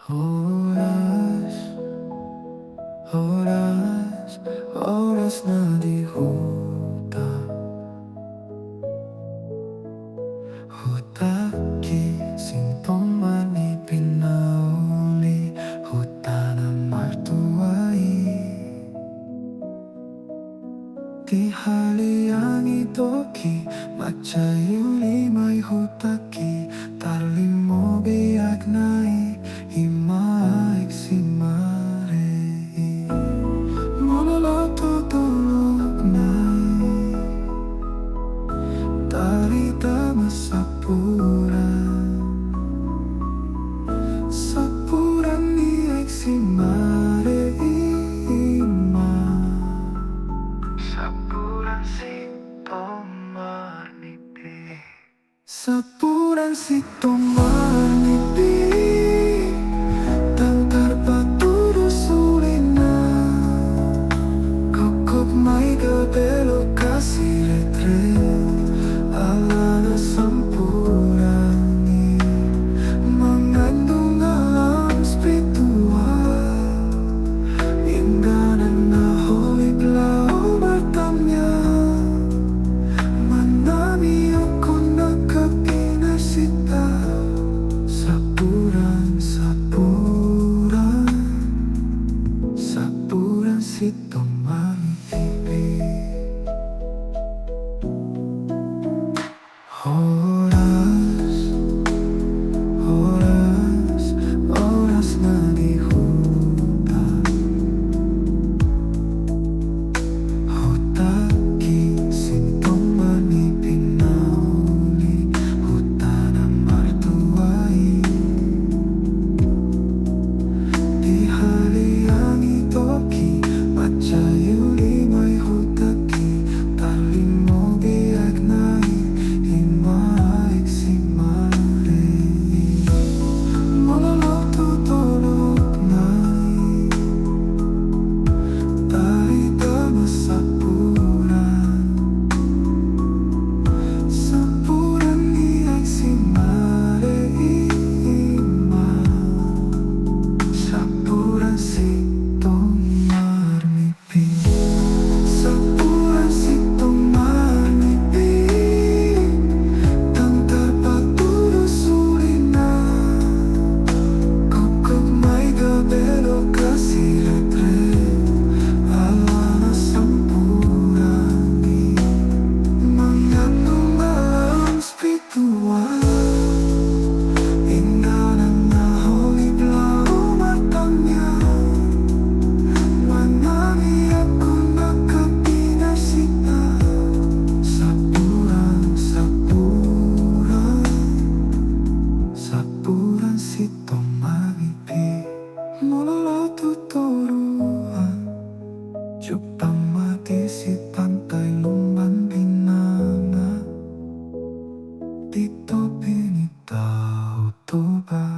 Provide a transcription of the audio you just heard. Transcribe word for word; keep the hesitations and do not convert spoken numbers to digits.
Horas, horas, horas na di huta. Hutangki sintong marnipin na uli huta na martua i. Dihaliangi toki, mansai uli ma i hutangki, tarlimo biakna i, i ma aek Simare i. Molo lao tu dolokna i, tarida ma sapuran. Sapuran ni aek Simare i ma sapuran sintong marnipin. Sapuran sintong marnipin, ndang tarpatudos ulina. Gokhop ma i gabe lokasi retret, alana sampuran i mangandung alam spiritual. Indanan na holik laho martamiang, manamiangkon angka pinasinta. Sapuran, sapuran, sapuran sintong marnipin. Horas, horas, horas na di huta. Hutangki sintong marnipin na uli huta na martua i. Dihaliangi toki, mansai uli ma i hutangki, tarlimo biakna i, i ma aek Simare i. Molo lao tu dolokna i, tarida ma sapuran. Sapuran ni aek Simare i ma sapuran sintong marnipin. Sapuran sintong marnipin, ndang tarpatudos ulina. Gokhop ma i gabe lokasi retret, alana sampuran i mangandung alam spiritual. Indanan na holik laho martamiang, manamiangkon angka pinasinta. Sapuran, sapuran, sapuran sintong marnipin. Molo lao tu toruan, jumpang ma disi Pantai Lumban Binanga, di topi ni Tao Toba.